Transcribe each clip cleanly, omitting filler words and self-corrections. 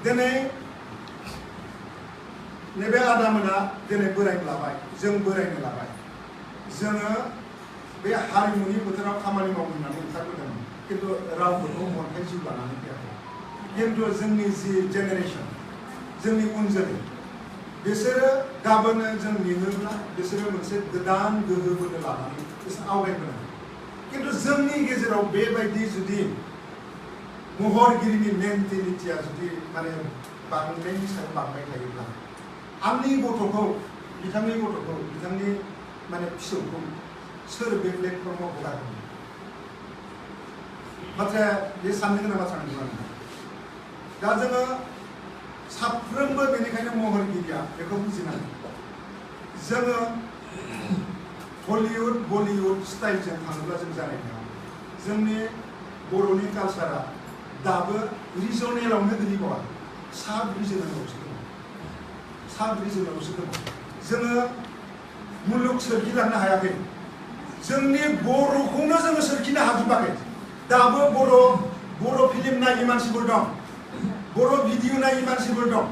दिनै नैबे आदामोना दिनै बोरायनो लाबाय जों बोरायनो लाबाय जोङो बे हारिमुनि बोथोराव खामानि मावनो होननानै ओंखारबोदोंमोन किन्तु रावबोथ' अन्थाइ जिउ लानानै फैयाखै किन्तु जोंनि जि जेनेरेसन जोंनि उन जोलै बिसोरो गाबोन जों लिङोब्ला बिसोरो मोनसे गोदान गोहो बोलो लानानै बिसोर आवगायबोनांगोन किन्तु जोंनि गेजेराव बेबायदि जुदि महरगिरिनि मेन्टेलिटिया जुदि माने बांनायनि सायाव बांबाय थायोब्ला आंनि गथ'खौ बिथांनि माने फिसौखौ सोर बे प्लेटफर्माव हगारगोन बाथ्राया बे साननो गोनां बाथ्रा नङा दा जोङो साफ्रोमबो बेनिखायनो महरगिरिया बेखौ बुजिनांगोन जोङो हलिउड बलिउड स्टाइलजों थाङोब्ला जों जानाय नङा जोंनि बर'नि कालसारा दाबो रिजनेलावनो गोलैबावा साब रिजनेलावसो दङ जोङो मुलुग सोरखिलांनो हायाखै जोंनि बर'खौनो जोङो सोरखिनो हाजोबाखै दाबो बर' फिल्म नायि मानसिफोर दं बर' भिडिअ नायि मानसिफोर दं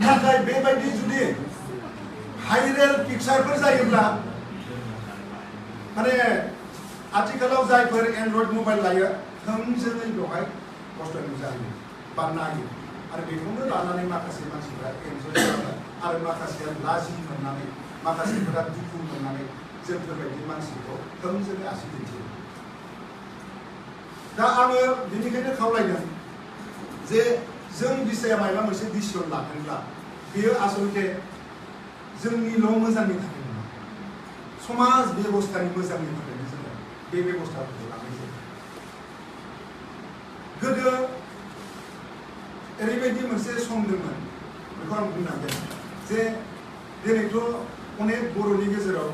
नाथाय बेबायदि जुदि भाइरेल पिक्चारफोर जायोब्ला माने आथिखालाव जायफोर एन्ड्रइड मबाइल लायो थोंजोङै बेवहाय खस्थ' नुजायो बा नायो आरो बेखौनो लानानै माखासे मानसिफोरा एन्जय खालामो आरो माखासेया लाजि मोननानै माखासेफोरा दुखु मोननानै जोंफोरबायदि मानसिखौ थोंजोङै आसि दिन्थियो दा आङो बेनिखायनो खावलायदों जे जों बिसाया माबा मोनसे डिसिसन लादोंब्ला बेयो आसलथे जोंनिल' मोजांनि थाखाय नङा समाज बेबस्थानि मोजांनि थाखायनो जोङो बे बेबस्थाफोरखौ लानाय जायो गोदो ओरैबायदि मोनसे सम दंमोन बेखौ आं बुंनांगोन जे दिनैथ' अनेक बर'नि गेजेराव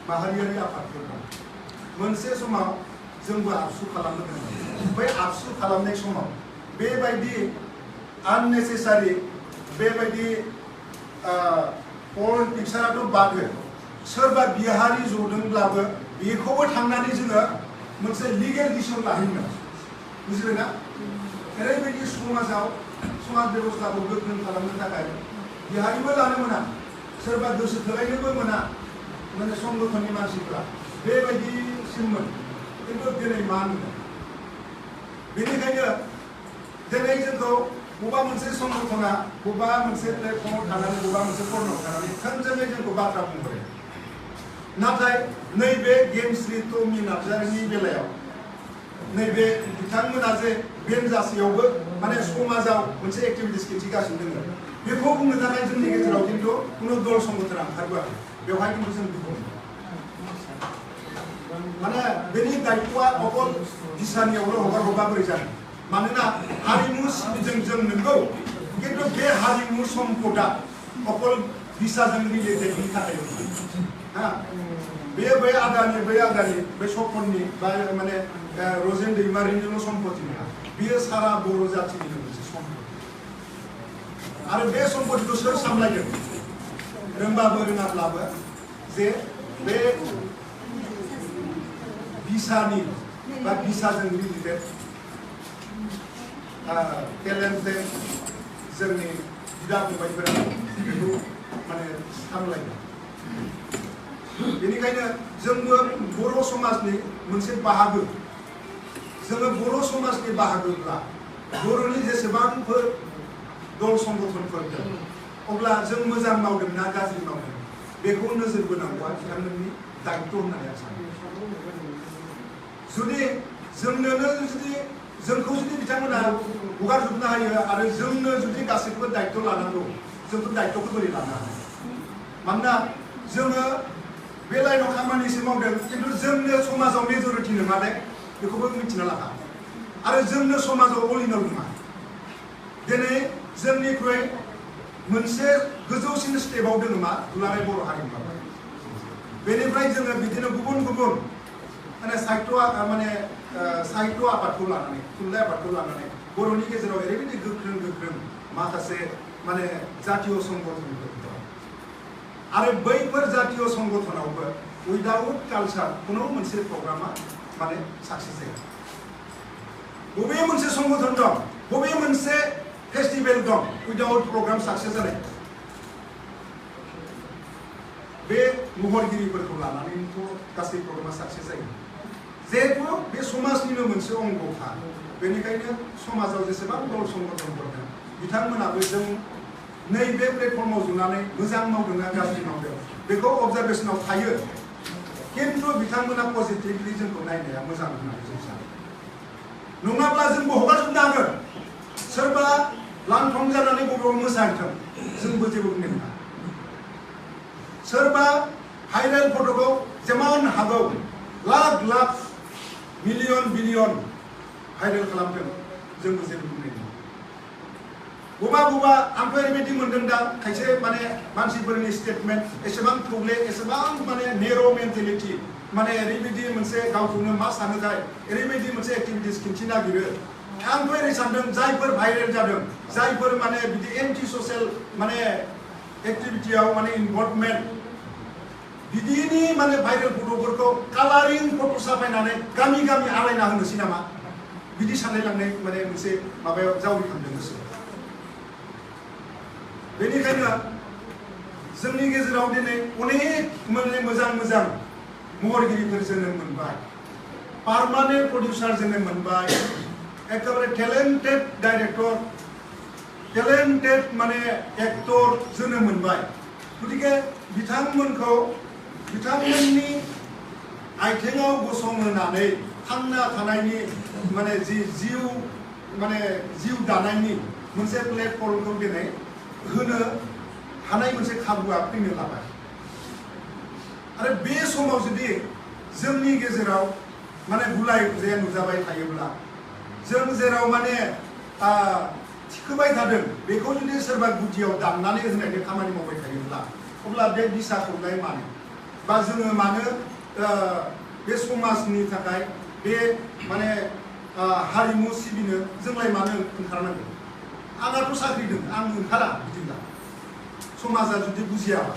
माहारियारि आफादफोर दं मोनसे समाव जोंबो आबसु खालामनो गोनां बै आबसु खालामनाय समाव बेबायदि आननेसेसारि बेबायदि पर्न पिक्चाराथ' बादो सोरबा बिहारि जदोंब्लाबो बेखौबो थांनानै जोङो मोनसे लिगेल डिसिसन लाहैनो बुजिबायना ओरैबायदि समाज बेबस्थाखौ गोख्रों खालामनो थाखाय बिहारिबो लानो मोना सोरबा गोसो थोलायनोबो मोना माने संगठननि मानसिफ्रा बेबायदिसिममोन किन्तु दिनै मा नुदों बेनिखायनो दिनै जोंखौ बबेबा मोनसे संगठना बबेबा मोनसे प्लेटफर्माव थानानै बबेबा मोनसे कर्नाव थानानै थोंजोङै जोंखौ बाथ्रा बुंहरो नाथाय नैबे गेमस्रि टमि नार्जारिनि बेलायाव नैबे बिथांमोना जे बेनजासेयावबो माने समाजाव मोनसे एक्टिभिटिस खिन्थिगासिनो दङ बेखौ बुंनो थाखाय जोंनि गेजेराव किन्तु कुनु दल संगठना ओंखारबोआखै बेवहाय किन्तु जों दुखु मोनो माने बेनि दायित्वआ अकल बिसानियावल' हगारहरबा बोरै जागोन मानोना हारिमु सिबिजों जों नंगौ किन्तु बे हारिमु सम्पदा अकल बिसाजों रिलेटेडनि थाखाय हा बै आदानि बै सपननि बा माने रजेन दैमारिनिल' सम्पति नङा बेयो सारा बर' जाथिनि मोनसे सम्पति आरो बे सम्पतिखौ सोर सामलायगोन रोंबाबो रोङाब्लाबो जे बे बिसानि बा बिसाजों रिलेटेड टेलेन्टेड जोंनि बिदा फंबायफोरा बेखौ माने सामलायगोन बेनिखायनो जोंबो बर' समाजनि मोनसे बाहागो जोङो बर' समाजनि बाहागोब्ला बर'नि जेसेबांफोर दल संगठनफोर दं अब्ला जों मोजां मावदों ना गाज्रि मावदों बेखौ नोजोर बोनांगौआ बिथांमोननि दायित्व होननानै आं सानो जुदि जोंखौ जुदि बिथांमोना हगारजोबनो हायो आरो जोंनो जुदि गासैखौबो दायित्व लानांगौ जोंफोर दायित्वखौ बोरै लानो हायो मानोना जोङो बे लाइनाव खामानिसो मावदों किन्तु जोंनो समाजाव मेजरिटि नङा दे बेखौबो मिथिना लाखा आरो जोंनो समाजाव अलिनाव नङा दिनै जोंनिख्रुइ मोनसे गोजौसिन स्टेपआव दङ मा दुलाराय बर' हारिमुआ बेनिफ्राय जोङो बिदिनो गुबुन गुबुन माने साहित्य आफादखौ लानानै थुनलाइ आफादखौ लानानै बर'नि गेजेराव ओरैबायदि गोख्रों माखासे माने जातीय संगठनफोर दं आरो बैफोर जातीय संगठनावबो उइदाउट कालचार खुनु मोनसे प्रग्रामा माने साक्सेस जाया बबे मोनसे संगठन दं बबे मोनसे फेस्टिवल दं उइदाउट प्रग्राम साक्सेस जानाय बे महरगिरिफोरखौ लानानैथ' गासै प्रग्रामा साक्सेस जायो जिहेतु बे समाजनिनो मोनसे अंगखा बेनिखायनो समाजाव जेसेबां दल संगठनफोर दं बिथांमोनाबो जों नैबे प्लेटफर्माव जुनानै मोजां मावदोंना गाज्रि मावदों बेखौ अबजारभेशनाव थायो किन्तु बिथांमोना पजिटिभलि जोंखौ नायनाया मोजां होननानै जों सानो नङाब्ला जोंबो हगारजोबनो हागोन सोरबा लांथं जानानै बबेयाव मोसाहैथों जोंबो जेबो बुंनो नङा सोरबा भाइरेल फट'खौ जेमान हागौ lakh lakh million billion viral खालामथों जोंबो जेबो बुंनो नङा बबा आंथ' ओरैबायदि मोनदों दा खायसे माने मानसिफोरनि स्टेटमेन्ट एसेबां थौले एसेबां माने नेर' मेन्टेलिटि माने ओरैबायदि मोनसे गावखौनो मा सानोथाय ओरैबायदि मोनसे एक्टिभिटिस खिन्थिनो नागिरो आंथ' ओरै सानदों जायफोर भाइरेल जादों जायफोर माने बिदि एन्टि ससियेल माने एक्टिभिटियाव माने इनभल्भमेन्ट बिदिनि माने भाइरेल फट'फोरखौ कालारिं फट' साफायनानै गामि गामि आलायना होनोसै नामा बिदि सानलायलांनाय माने मोनसे माबायाव जावरिखांदों गोसो बेनिखायनो जोंनि गेजेराव दिनै अनेक माने मोजां मोजां महरगिरिफोर जोनोम मोनबाय पार्मानेन्ट प्रडिउसार जोनोम मोनबाय एकेबारे टेलेन्टेड डाइरेक्टर टेलेन्टेड माने एक्टर जोनोम मोनबाय गतिके बिथांमोननि आथिङाव गसंहोनानै थांना थानायनि माने जिउ दानायनि मोनसे प्लेटफर्मखौ दिनै होनो हानाय मोनसे खाबुआ फैनो लाबाय आरो बे समाव जुदि जोंनि गेजेराव माने गुलाय गुजाया नुजाबाय थायोब्ला जों जेराव माने थिखोबाय थादों बेखौ जुदि सोरबा गुदियाव दाननानै होनायनि खामानि मावबाय थायोब्ला अब्ला बे दिसाखौलाय मानो बा जोङो मानो बे समाजनि थाखाय बे माने हारिमु सिबिनो जोंलाय मानो ओंखारनांगौ आंहाथ' साख्रि दं आं ओंखारा बिदिब्ला समाजा जुदि बुजियाब्ला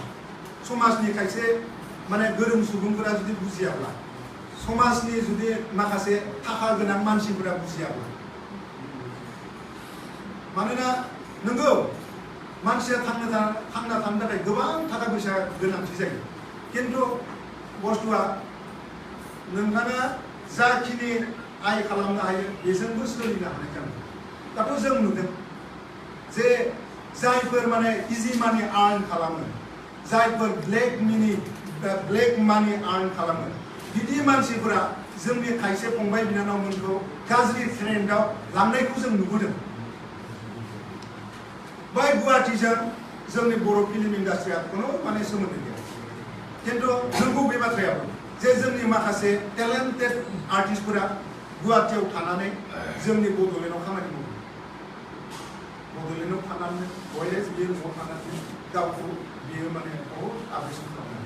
समाजनि खायसे माने गोरों सुबुंफोरा जुदि बुजियाब्ला समाजनि जुदि माखासे थाखा गोनां मानसिफोरा बुजियाब्ला मानोना नंगौ मानसिया थांना थानो थाखाय गोबां थाखा फैसा गोनांथि जायो किन्तु बुस्थुआ नोंथाङा जाखिनि आय खालामनो हायो बेजोंबो सोलिनो हानाय जानांगौ दाथ' जों नुदों जे जायफोर माने इजि मानि आर्न खालामो जायफोर ब्लेक मानि आर्न खालामो बिदि मानसिफोरा जोंनि खायसे फंबाय बिनानावमोनखौ गाज्रि ट्रेन्डआव लांनायखौ जों नुबोदों बै गुवाहाटीजों जोंनि बर' फिल्म इन्डास्ट्रिया खुनु माने सोमोन्दो गैया किन्तु नंगौ बे बाथ्रायाबो जे जोंनि माखासे टेलेन्टेड आर्टिस्टफोरा गुवाहाटीयाव थानानै जोंनि बड'लेण्डआव खामानि मावो बड'लेण्डआव थानानै बयलेज बियो न'आव थानानै गावखौ बियो माने बहुद आपरेसन खालामो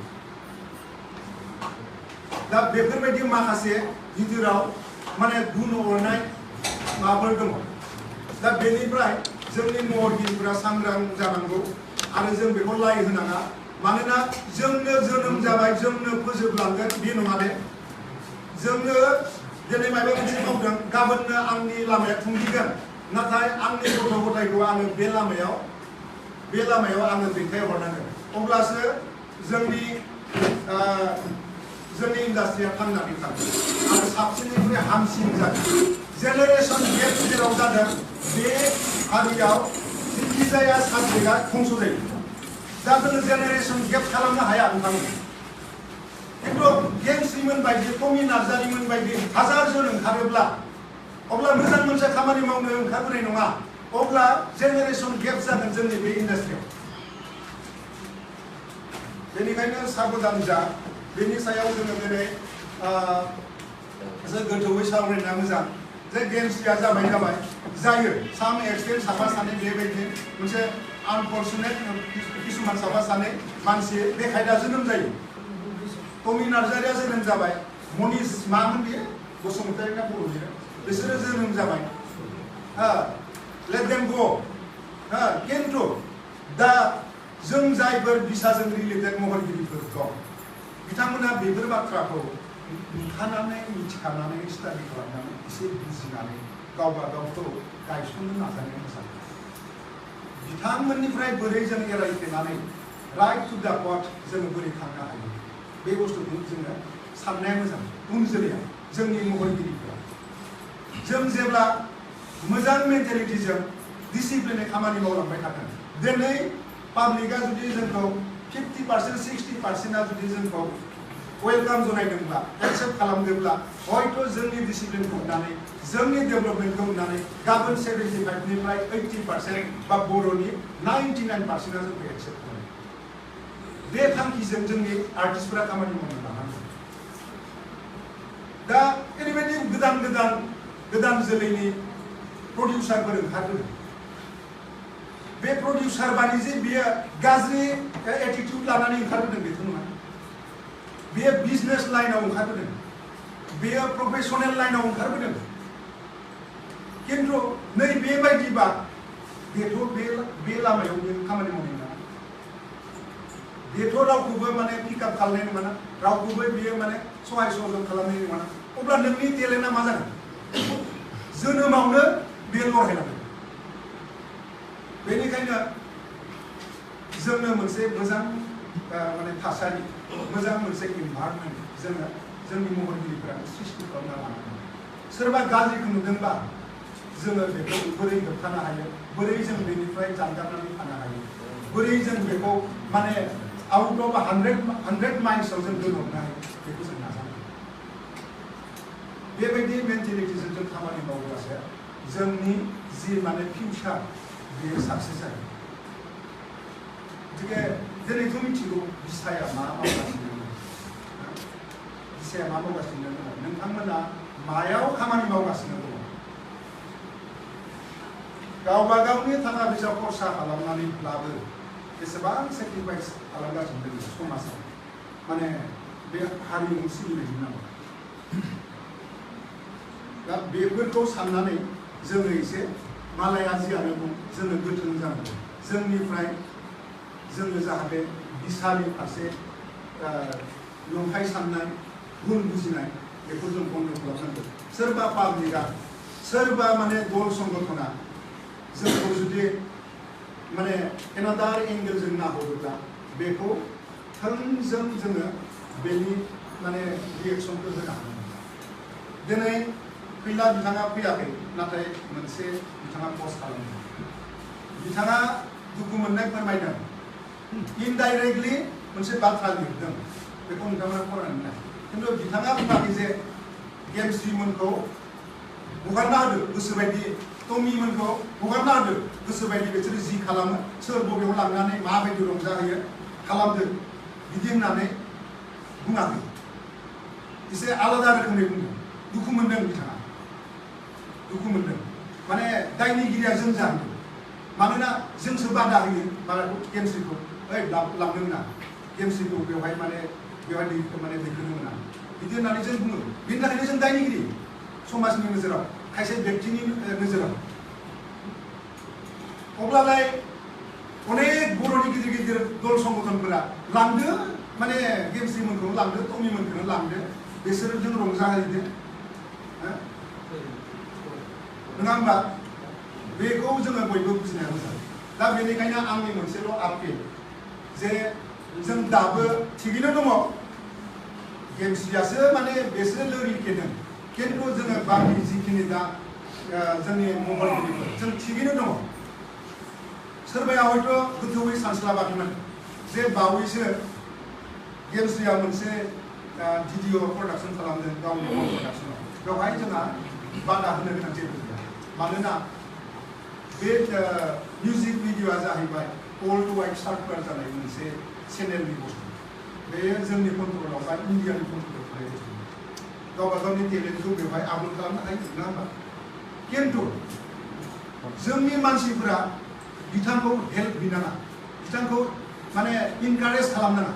दा बेफोरबायदि माखासे गिदिराव माने गुन अरनाय माबाफोर दङ दा बेनिफ्राय जोंनि महरगिरिफोरा सांग्रां जानांगौ आरो जों बेखौ लाय होनाङा मानोना जोंनो जोनोम जाबाय जोंनो फोजोबलांगोन बे नङा दे जोंनो दिनै माबा मोनसे मावदों गाबोननो आंनि लामाया थुंगिगोन नाथाय आंनि गथ' गथायखौ आङो बे लामायाव आङो दैथायहरनांगोन अब्लासो जोंनि इन्डास्ट्रिया थांनानै थागोन आरो साबसिननिफ्राय हामसिन जागोन जेनेरेशन गेप जेराव जादों बे हारियाव जिखि जाया साबजेक्टआ धंस' जायो दा जोङो जेनेरेशन गेप खालामनो हाया नोंथांमोन किन्तु गेमस्रिमोन बायदि टमि नार्जारिमोन बायदि हाजार जन ओंखारोब्ला अब्ला मोजां मोनसे खामानि मावनो ओंखारबोनाय नङा अब्ला जेनेरेशन गेप जागोन जोंनि बे इन्डास्ट्रियाव बेनिखायनो साबधान जा बेनि सायाव जोङो दिनै गोथौवै सावरायना मोजां जे गेमस्रिया जाबाय जायो साम एक्सटेन्ट साफा सानै बेबायदि मोनसे आनफर्चुनेट किसुमान साफा सानै मानसि बेखायदा जोनोम जायो टमि नार्जारिया जोनोम जाबाय मनिस मामोन बियो बसुमतारी ना बर' बियो बिसोरो जोनोम जाबाय लेट देम गो किन्तु दा जों जायफोर बिसाजों रिलेटेड महरगिरिफोर दं बिथांमोना बेफोर बाथ्राखौ नुखानानै मिथिखानानै स्टाडि खालामनानै एसे बुजिनानै गावबा गावखौ गायसननो नाजानाया मोजां बिथांमोननिफ्राय बोरै जों एरायफेनानै राइट टु दा पथ जोङो बोरै थांनो हायो बे बुस्थुखौ जोङो साननाया मोजां उन जोलैया जोंनि महरगिरिफोरा जों जेब्ला मोजां मेन्टेलिटिजों डिसिप्लिनै खामानि मावलांबाय थागोन दिनै पाब्लिकआ जुदि जोंखौ 50% 60%आ जुदि जोंखौ वेलकाम जनायदोंब्ला एक्सेप्ट खालामदोंब्ला हयथ' जोंनि डिसिप्लिनखौ नुनानै जोंनि डेभेलपमेन्टखौ नुनानै गाबोन 75निफ्राय 80% बा बर'नि 99%आ जोंखौ एक्सेप्ट खालामो बे थांखिजों जोंनि आर्टिस्टफोरा खामानि मावनो लानांगौ दा ओरैबायदि गोदान जोलैनि प्रडिउसारफोर ओंखारदों बे प्रडिउसार बादि जे बियो गाज्रि एटिट्युड लानानै ओंखारबोदों बेथ' नङा बेयो बिजनेस लाइनाव ओंखारबोदों बेयो प्रफेसनेल लाइनाव ओंखारबोदों खिन्थु नै बेबायदिबा बेथ' बे लामायाव बेयो खामानि मावनाय नङा बेथ' रावखौबो माने पिकआप खालामनाय नङा रावखौबो बेयो माने सहाय सहयोग खालामनाय नङा अब्ला नोंनि टेलेन्टआ मा जागोन जोनोमावनो बे लरहायलांगोन बेनिखायनो जोंनो मोनसे मोजां माने थासारि मोजां मोनसे इनभाइरनमेन्ट जोङो जोंनि महरगिरिफोरा सृष्टि खालामना लानांगोन सोरबा गाज्रिखौ नुदोंबा जोङो बेखौ बोरै होबथानो हायो बोरै जों बेनिफ्राय जानगारनानै थानो हायो बोरै जों बेखौ माने आउट अफ 100 माइल्सआव जों दोनहरनो हायो बेखौ जों नाजानांगोन बेबायदि मेन्टेलिटिजों जों खामानि मावोब्लासो जोंनि जि माने फिउचार बेयो साक्सेस जागोन गतिके दिनैथ' मिथिगौ बिसाया मा मावगासिनो दङ बिसाया मा मावगासिनो दङ नोंथांमोना मायाव खामानि मावगासिनो दङ गावबा गावनि थाखा फैसा खरसा खालामनानैब्लाबो बेसेबां सेक्रिफाइस खालामगासिनो दङ समाजाव माने बे हारिमु सिबिनायनि नामाव दा बेफोरखौ साननानै जोङो एसे मालाया जियानो बुं जोङो गोथों जानांगौ जोंनिफ्राय जोङो जाहाथे बिसानि फारसे नंखाय साननाय गुन बुजिनाय बेखौ जों बन्द खालामनांगौ सोरबा पाब्लिकआ सोरबा माने दल संगठना जोंखौ जुदि माने एनादार एंगेलजों नाहरोब्ला बेखौ थोंजों जोङो बेनि माने रिएक्सनखौ होनो हानांगोन दिनै फैला बिथाङा फैयाखै नाथाय मोनसे बिथाङा पस्ट खालामदों बिथाङा दुखु मोननाय फोरमायदों इनडाइरेक्टलि मोनसे बाथ्रा लिरदों बेखौ नोंथांमोना फरायनानै नाय खिन्थु बिथाङा बुङाखै जे गेमस्रिमोनखौ हगारना होदो गोसोबायदि टमिमोनखौ हगारना होदो गोसोबायदि बिसोर जि खालामो सोर बबेयाव लांनानै माबायदि रंजाहोयो खालामदो बिदि होननानै बुङाखै एसे आलादा रोखोमै बुंदों दुखु मोनदों बिथाङा दुखु मोनदों माने दायनिगिरिया जों जानांगौ मानोना जोंसो बादा होयो माबाखौ गेमस्रिखौ ओइ लांनो मोना गेमस्रिखौ बेवहाय माने बेवहाय माने दैखोनो मोना बिदि होननानै जों बुङो बेनि थाखायनो जों दायनिगिरि समाजनि नोजोराव खायसे व्यक्तिनि नोजोराव अब्लालाय अनेक बर'नि गिदिर गिदिर दल संगठनफोरा लांदो माने गेमस्रिमोनखौ लांदो टमिमोनखौनो लांदो बिसोरजों रंजाहैदो नङा होमबा बेखौ जोङो बयबो बुजिनाया मोजां दा बेनिखायनो आंनि मोनसेल' आपिल जे जों दाबो थिगैनो दङ गेमस्रियासो माने बिसोरो लोरिखेदों खिन्थु जोङो बाखि जिखिनि दा जोंनि महरगिरिफोर जों थिगैनो दङ सोरबाया हयथ' गोथौयै सानस्लाबाखैमोन जे बावैसो गेमस्रिया मोनसे भिडिअ प्रडाक्सन खालामदों गावनि प्रडाक्सनाव बेवहाय जोंहा बादा होनो गोनां जेबो गैया मानोना बे मिउजिक भिडिअआ जाहैबाय वर्ल्ड वाइड सार्कुलार जानाय मोनसे चेनेलनि बुस्थु बेयो जोंनि कन्ट्रलाव बा इन्डियानि कन्ट्रलाव थानाय बुस्थु गावबा गावनि टेलेन्टखौ बेवहाय आपल'ड खालामनो हायो नङा होमबा खिन्थु जोंनि मानसिफोरा बिथांखौ हेल्प बिनाङा बिथांखौ माने इनकारेज खालामनाङा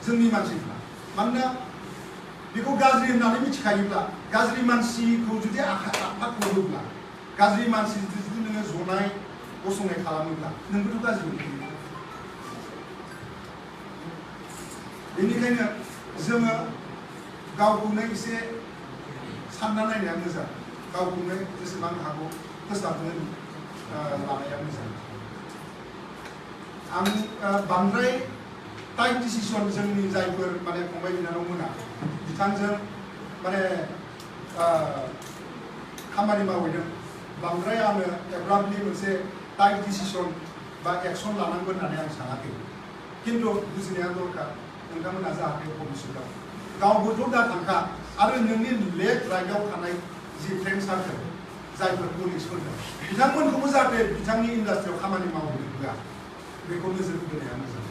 जोंनि मानसिफ्रा मानोना बेखौ गाज्रि होननानै मिथिखायोब्ला गाज्रि मानसिखौ जुदि आफा खालामोब्ला गाज्रि मानसि जुदि नोङो जनाय गसंनाय खालामोब्ला नोंबोथ' गाज्रि मोनखायो बेनिखायनो जोङो गावखौनो एसे सानना नायनाया मोजां गावखौनो जेसेबां हागौ फोसाबनो लानाया मोजां आं बांद्राय टाइट डिसिसन जोंनि जायफोर माने फंबाय बिनानावमोना बिथांजों माने खामानि मावहैदों बांद्राय आङो एब्रामलि मोनसे टाइट डिसिसन बा एक्सन लानांगोन होननानै आं सानाखै खिन्थु बुजिनाया दरकार नोंथांमोना जाहाथे भबिष्यताव गावबोथ' दा थांखा आरो नोंनि लेफ्ट राइटआव थानाय जि फ्रेन्ड सार्कोल जायफोर कलिग्सफोर दं बिथांमोनखौबो जाहाथे बिथांनि इन्डास्ट्रियाव खामानि मावनो होआ बेखौ नोजोर होनाया मोजां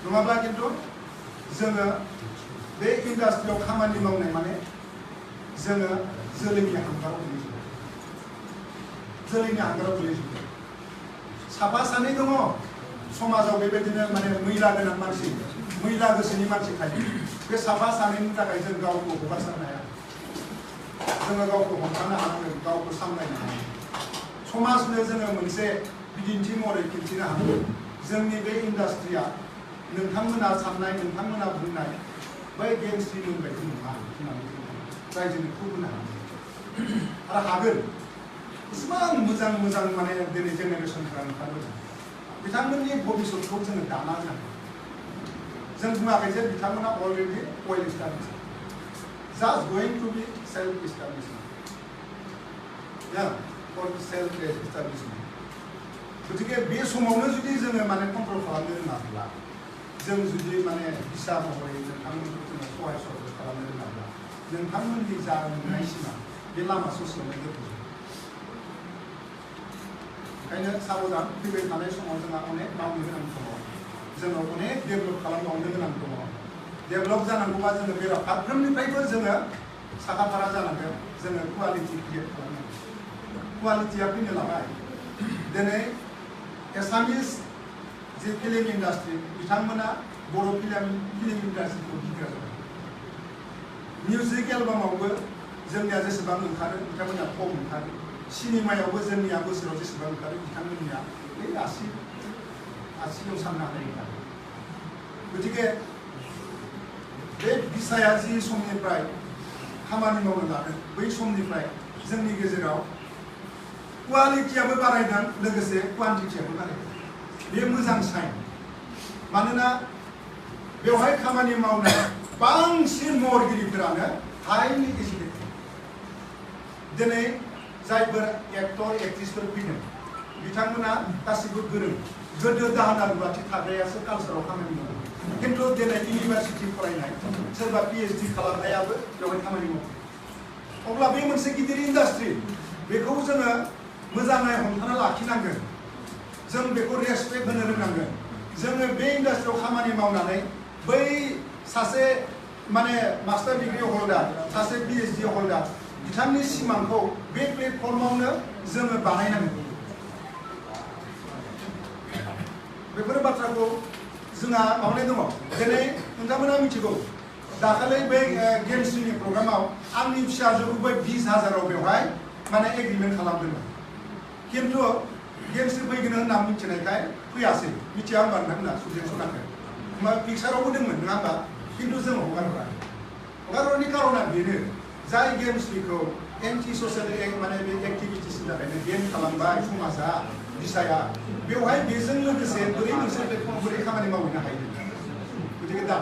नङाब्ला खिन्थु जोङो बे इन्डास्ट्रियाव खामानि मावनाय माने जोङो जोलैनि हांगाराव गोलैजोबो साफा सानै दङ समाजाव बेबायदिनो माने मैला गोनां मानसि मैला गोसोनि मानसि थायो बे साफा सानैनि थाखाय जों गावखौ हगारसारनो हाया जोङो गावखौ हमथानो हानांगोन गावखौ सामलायनो हानांगोन समाजनो जोङो मोनसे बिदिन्थि महरै खिन्थिनो हानांगोन जोंनि बे इन्डास्ट्रिया नोंथांमोना साननाय नोंथांमोना बुंनाय बै गेंस्ट्रिमोन बायदि नङा होननानै रायजोनो होनो हागोन आरो हागोन इसेबां मोजां मोजां माने दिनै जेनेरेसनफ्रा ओंखारबोदों बिथांमोननि भबिष्यतखौ जोङो दाना होनांगोन जों बुङाखै जे बिथांमोना already well establish just going to be self establishment self establishment गतिके बे समावनो जुदि जोङो माने कन्ट्रल खालामनो रोङाब्ला जों जुदि माने दिशा महरै नोंथांमोनखौ जोङो सहाय सहाय खालामनो रोङाब्ला नोंथांमोननि जा नुनाय सिमां बे लामा ससेयावनो दोनथ'यो ओंखायनो साबधान फैबाय थानाय समाव जोंहा अनेक मावनो गोनां दङ जोङो अनेक डेभेलप खालामबावनो गोनां दङ डेभेलप जानांगौबा जोङो बे फारफ्रोमनिफ्रायबो जोङो साखाफारा जानांगोन जोङो कुवालिटि क्रिएट खालामनांगोन कुवालिटिया फैनो लाबाय दिनै एसामिस जे फिल्म इन्डास्ट्रि बिथांमोना बर' फिल्म इन्डास्ट्रिखौ गिदिर जाबाय मिउजिक एलबामावबो जोंनिया जेसेबां ओंखारो बिथांमोना खम ओंखारो सिनेमायावबो जोंनिया बोसोराव जेसेबां ओंखारो बिथांमोननिया बे आसियाव साननो हानाय ओंखारो गतिके बे बिसाया जि समनिफ्राय खामानि मावनो लादों बै समनिफ्राय जोंनि गेजेराव कुवालिटियाबो बारायदों लोगोसे क्वान्टिटियाबो बारायदों बे मोजां साइन मानोना बेवहाय खामानि मावनाय बांसिन महरगिरिफोरानो हाइलि एजुकेटेड दिनै जायफोर एक्टर एक्ट्रिसफोर फैदों बिथांमोना गासिबो गोरों गोदो दाहोना रुवाथि थाग्रायासो कालसाराव खामानि मावो खिन्थु दिनै इउनिभार्सिटि फरायनाय सोरबा पिएइचडि खालामनायाबो बेवहाय खामानि मावो अब्ला बे मोनसे गिदिर इन्डास्ट्रि बेखौ जोङो मोजाङै हमथाना लाखिनांगोन जों बेखौ रेसपेक्ट होनो रोंनांगोन जोङो बे इन्डास्ट्रियाव खामानि मावनानै बै सासे माने मास्टार डिग्री हल्डार सासे पिएइचडि हल्डार बिथांनि सिमांखौ बे प्लेटफर्मावनो जोङो बानायनांगोन बेफोर बाथ्राखौ जोंहा मावनाय दङ दिनै नोंथांमोना मिथिगौ दाखालि बे गेमस्ट्रिनि प्रग्रामाव आंनि फिसाजोखौ बै 20,000आव बेवहाय माने एग्रिमेन्ट खालामदोंमोन खिन्थु गेमस्ट्रि फैगोन होनना मिथिनायखाय फैयासै मिथिया होनबा नोंथांमोना सुजेक्सनाखै होमबा पिक्सारावबो दंमोन नङा होमबा खिन्थु जों हगारहरनि कारना बेनो जाय गेमस्ट्रिखौ एन्टि ससियेल माने बे एक्टिभिटिसनि थाखायनो बेन खालामबाय समाजा दिसाया बेवहाय बेजों लोगोसे बोरै मोनसे प्लेटफर्म बोरै खामानि मावहैनो हायो गतिके दा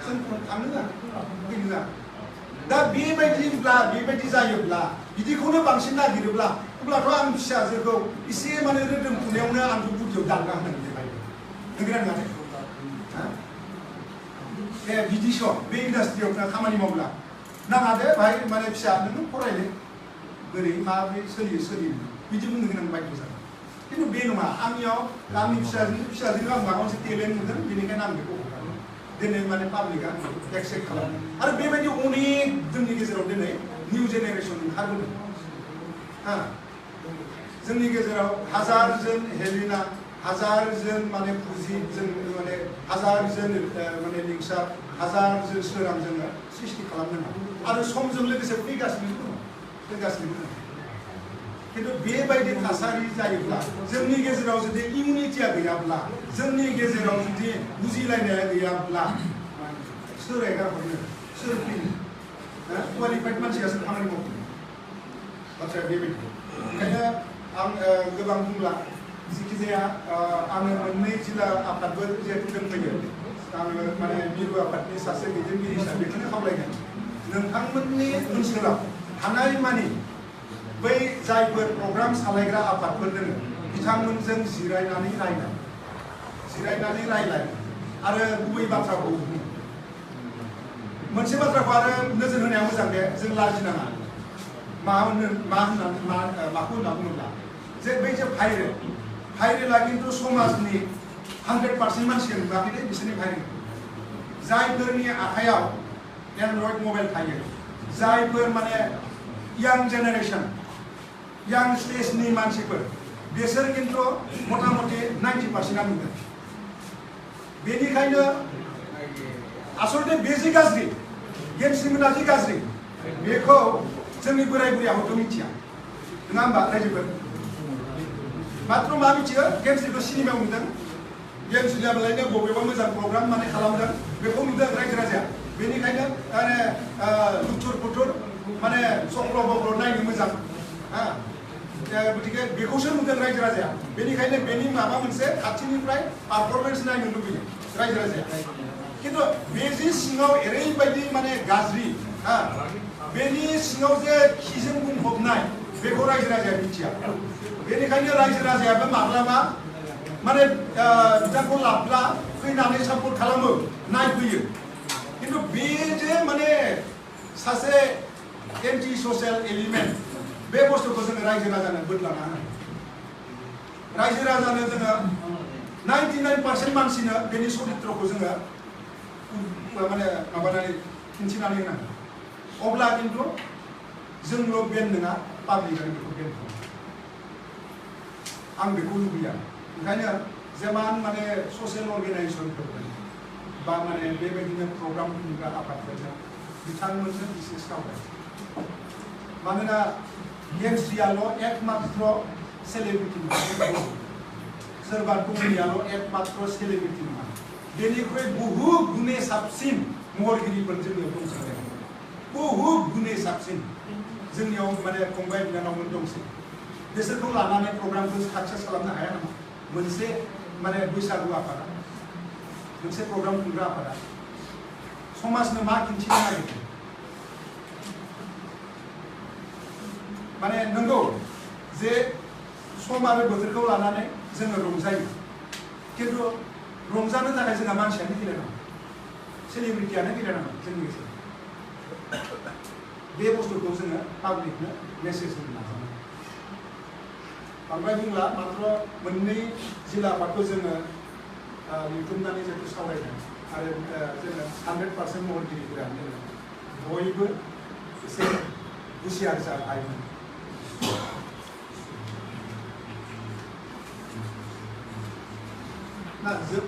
जों थांनो ना फैनो ना दा बेबायदि जायोब्ला बिदिखौनो बांसिन नागिरोब्ला अब्लाथ' आं फिसाजोखौ एसे माने रोदोमफुनायावनो आंखौ गुदियाव दानना होनांगौ नंगौना नङा ए बिदिस' बे इन्डास्ट्रियाव खामानि मावब्ला नाङा दे भाई माने फिसा नों फरायले बोरै माबोरै सोलियो बिदि बुंनो गोनां बायद' जागोन खिन्थु बे नङा आंनियाव आंनि फिसाजों आं माबा मोनसे टेलेन्ट नुदों बेनिखायनो आं बेखौ हगारो दिनै माने पाब्लिकआ एक्सेप्ट खालामो आरो बेबायदि अनेक जोंनि गेजेराव दिनै निउ जेनेरेसन ओंखारबोदों जोंनि गेजेराव 1000 जन हेलिना 1000 जन माने फुजि जों माने 1000 जन माने लिंसार 1000 जन सोरां जोङो सृष्टि खालामनो आरो समजों लोगोसे फैगासिनो दं खिन्थु बेबायदि थासारि जायोब्ला जोंनि गेजेराव जुदि इउनिटिया गैयाब्ला जोंनि गेजेराव जुदि बुजिलायनाया गैयाब्ला सोर एगारहरनो सोर फैयो क्वालिफाइड मानसियासो खामानि मावो बाथ्राया बेबायदि ओंखायनो आं गोबां बुंला जिखि जाया आङो मोननै जिल्ला आफादबो जिहेतु दोनफैयो आङो माने मिरु आफादनि सासे दैदेनगिरि हिसाबै बेखौनो खावलायगोन नोंथांमोननि ओनसोलाव हानाय मानि बै जायफोर प्रग्राम सालायग्रा आफादफोर दङ बिथांमोनजों जिरायनानै रायलाय आरो गुबै बाथ्राखौ बुङो मोनसे बाथ्राखौ आरो नोजोर होनाया मोजां दे जों लाजिनाङा माखौ होनना बुङोब्ला जे बै जे भाइरेला खिन्थु समाजनि 100% मानसिया नुवाखै दे बिसोरनि भाइरेल जायफोरनि आखायाव एन्ड्रइड मबाइल थायो जायफोर माने यां जेनेरेशन यां स्टेजनि मानसिफोर बिसोर खिन्थु मथा मथि 90%आ नुदों बेनिखायनो आसलते बे जे गाज्रि गेमस्रिमोना जे गाज्रि बेखौ जोंनि बोराय बुरियाबोथ' मिथिया नङा होमबा रायजोफोर मात्र मा मिथियो गेमस्रिखौ सिनेमायाव नुदों गेमस्रियाबलायनो बबेबा मोजां प्रग्राम माने खालामदों बेखौ नुदों रायजो राजाया बेनिखायनो माने लुथुर पुथुर माने चक्र बक्र नायनो मोजां गतिके बेखौसो नुदों रायजो राजाया बेनिखायनो बेनि माबा मोनसे खाथिनिफ्राय पारफरमेन्स नायनो लुबैयो रायजो राजाया किन्तु बे जे सिङाव ओरैबायदि माने गाज्रि बेनि सिङाव जे खिजों बुंफबनाय बेखौ रायजो राजाया मिथिया बेनिखायनो रायजो राजायाबो माब्लाबा माने बिथांखौ लाब्ला फैनानै सापर्ट खालामो नायफैयो किन्तु बे जे माने सासे एन्टि ससियेल एलिमेन्ट बे बुस्थुखौ जोङो रायजो राजानो बोदलाना होनांगौ रायजो राजानो जोङो 99% मानसिनो बेनि सरित्रखौ जोङो माने माबानानै खिन्थिनानै होनांगौ अब्ला किन्तु जोंल' बेन नङा पाब्लिकआनो बेखौ बेन खालामो आं बेखौ लुबैया ओंखायनो जेमान माने ससियेल अर्गानाइजेसनफोर बा माने बेबायदिनो प्रग्राम खुंग्रा आफादफोरजों बिथांमोनजों एसे सावराय मानोना गेमस्रियाल' एकमात्र सेलिब्रिटि नङा सोरबा टमियाल' एकमात्र सेलिब्रिटि नङा बेनिख्रुइ बहुद गुने साबसिन महरगिरिफोर जोंनियाव दंसै बहुद गुने साबसिन जोंनियाव माने फंबाय बिनानावमोन दंसै बिसोरखौ लानानै प्रग्रामखौ साक्सेस खालामनो हाया नामा मोनसे माने बैसागु आफादा मोनसे प्रग्राम खुंग्रा आफादा समाजनो मा खिन्थिनो नागिरदों माने नंगौ जे सम आरो बोथोरखौ लानानै जोङो रंजायो किन्तु रंजानो थाखाय जोंहा मानसियानो गेलेनांगौ सेलिब्रिटियानो गेलेनांगौ जोंनि गेजेराव बे बुस्थुखौ जोङो पाब्लिकनो मेसेज होनो नाजानांगौ बांद्राय बुंला मात्र मोननै जिल्ला आफादखौ जोङो लिरथुमनानै जिहेतु सावरायदों आरो जोङो 100% महरगिरिफोरानो बयबो एसे हुसियार जाबायमोन ना जोब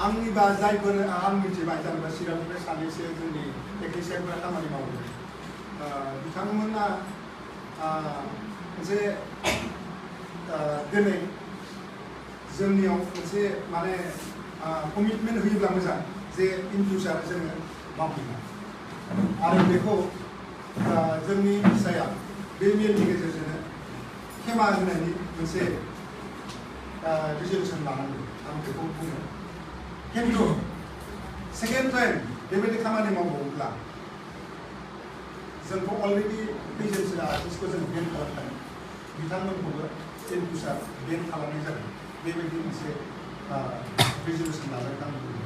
आंनिबा जायफोर आं मिथिबाय जेनेबा चिरांनिफ्राय सानैसो जोंनि टेकनिशियानफोरा खामानि मावो बिथांमोना मोनसे दिनै जोंनियाव मोनसे माने कमिटमेन्ट होयोब्ला मोजां जे इन फिउचार जोङो मावफैगोन आरो बेखौ जोंनि फिसाया बे मेलनि गेजेरजोंनो खेमा होनायनि मोनसे रिजलिउसन लानांगौ आं बेखौ बुङो किन्तु सेकेन्ड टाइम बेबायदि खामानि मावबावोब्ला जोंथ' अलरेडि एजेन्सि आर्टिस्टखौ जों बेन खालामखायो बिथांमोनखौबो इन फिउचार बेन खालामनाय जागोन बेबायदि मोनसे रिजलिउसन लानानै आं बुङो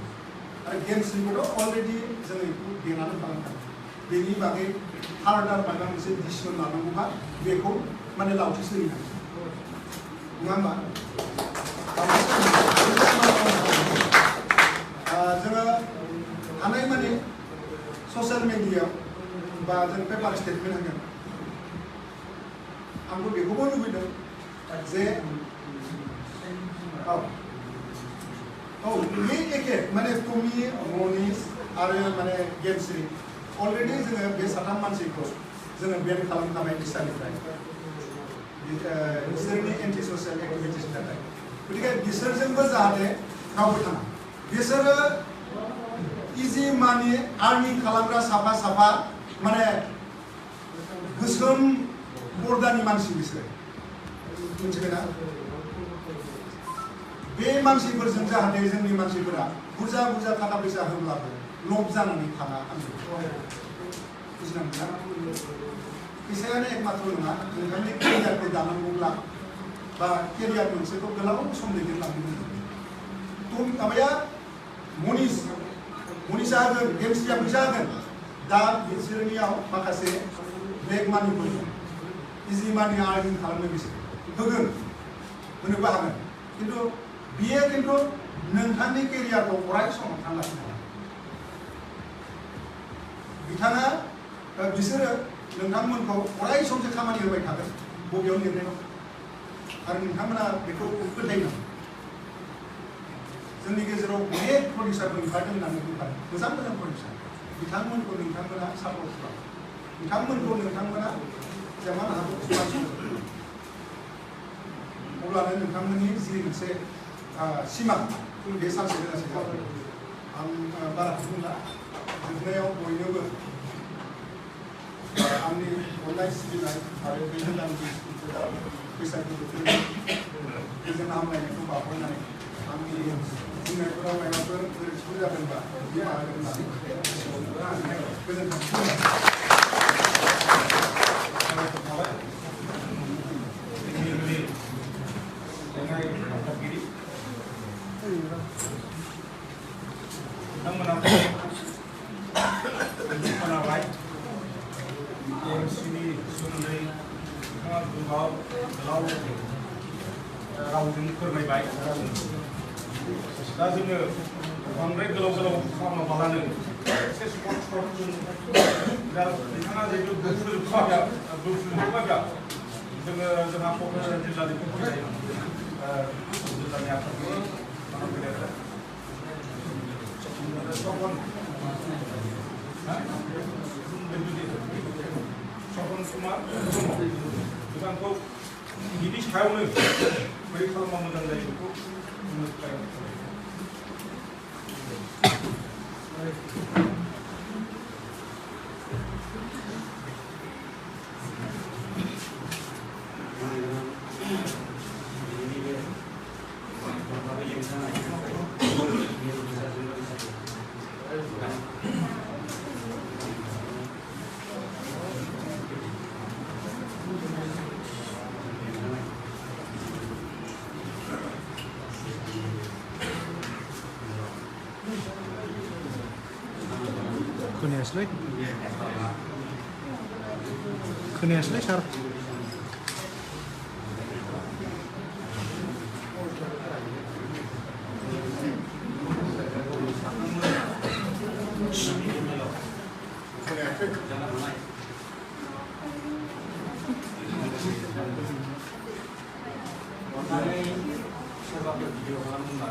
आरो गेम्सनिखौथ' अलरेडि जों बेखौ बेनानै खालामखायो बेनि बागै फार्दार माबा मोनसे डिसिसन लानांगौबा बेखौ माने लावथि सोलिनांगौ नङा होमबा जोङो हानाय माने ससियेल मिडियायाव बा जों पेपार स्टेटमेन्ट होगोन आंबो बेखौबो लुबैदों जे बे एखे माने टमी मनीष आरो माने गेमस्रि अलरेडि जोङो बे साथाम मानसिखौ जोङो बेन खालामखाबाय निसानिफ्राय बिसोरनि एन्टि ससियेल एक्टिभिटिसनि थाखाय गतिके बिसोरजोंबो जाहाथे रावबो थाङा बिसोरो इजि मानि आर्निं खालामग्रा साफा साफा माने गोसोम बर्दानि मानसि बिसोरो मिथिबायना बे मानसिफोरजों जाहाथे जोंनि मानसिफोरा बुरजा बुरजा थाखा फैसा होब्लाबो लब जानानै थाङा आं बुजिना मोना फैसायानो एकमात्र नङा नोंथांनि केरियारखौ दानांगौब्ला बा केरियार मोनसेखौ गोलाव सम दैदेनलांनो माबाया मनीषा होगोन गेमस्रिया फैसा होगोन दा बिसोरनियाव माखासे ब्लेक मानिफोर दं इजि मानि आर्निं खालामनो बिसोर होगोन होनोबो हागोन खिन्थु बियो खिन्थु नोंथांनि केरियारखौ अराय सम थांगासिनो दं बिथाङा बिसोरो नोंथांमोनखौ अराय समसो खामानि होबाय थागोन बबेयाव लिरनाय दं आरो नोंथांमोना बेखौ फोथायनांगौ जोंनि गेजेराव अनेक प्रडिउसारफोर ओंखारदों होननानै बुंबाय मोजां मोजां प्रडिउसार बिथांमोनखौ नोंथांमोना सापर्ट खालामो नोंथांमोना जेमान हागौ समाज अब्लानो नोंथांमोननि जि मोनसे सिमां बे सानसे बेलासे जागोन आं बारा बुंला जोबनायाव बयनोबो आंनि अननाय सिबिनाय आरो बे मोजां बैसागु बोथोरनि गोजोन हामलायनायखौ बावहरनानै आंनि बुंनायफोराव माबाफोर गोरोन्थिफोर जादोंबा निमाहा होननानै गोजोन्थों खोनाबाय गेमस्रिनि सोमोन्दै नोंथाङा गोलाव रावजों फोरमायबाय दा जोङो बांद्राय गोलाव खालामाबालानो एसे सर्ट दा नोंथाङा जिहेतु बुंफोरजोबखाबाय जोंहा क'क्राझार जिल्लानि जिल्लानि आफादगिरि सपन कुमार बिथांखौ बिनि सायावनो बोरै खालामबा मोजां जायो बेखौ बुंनो थाखाय खोनायासैलै सार सोरबाफोर भिडिअ खालामदोंबा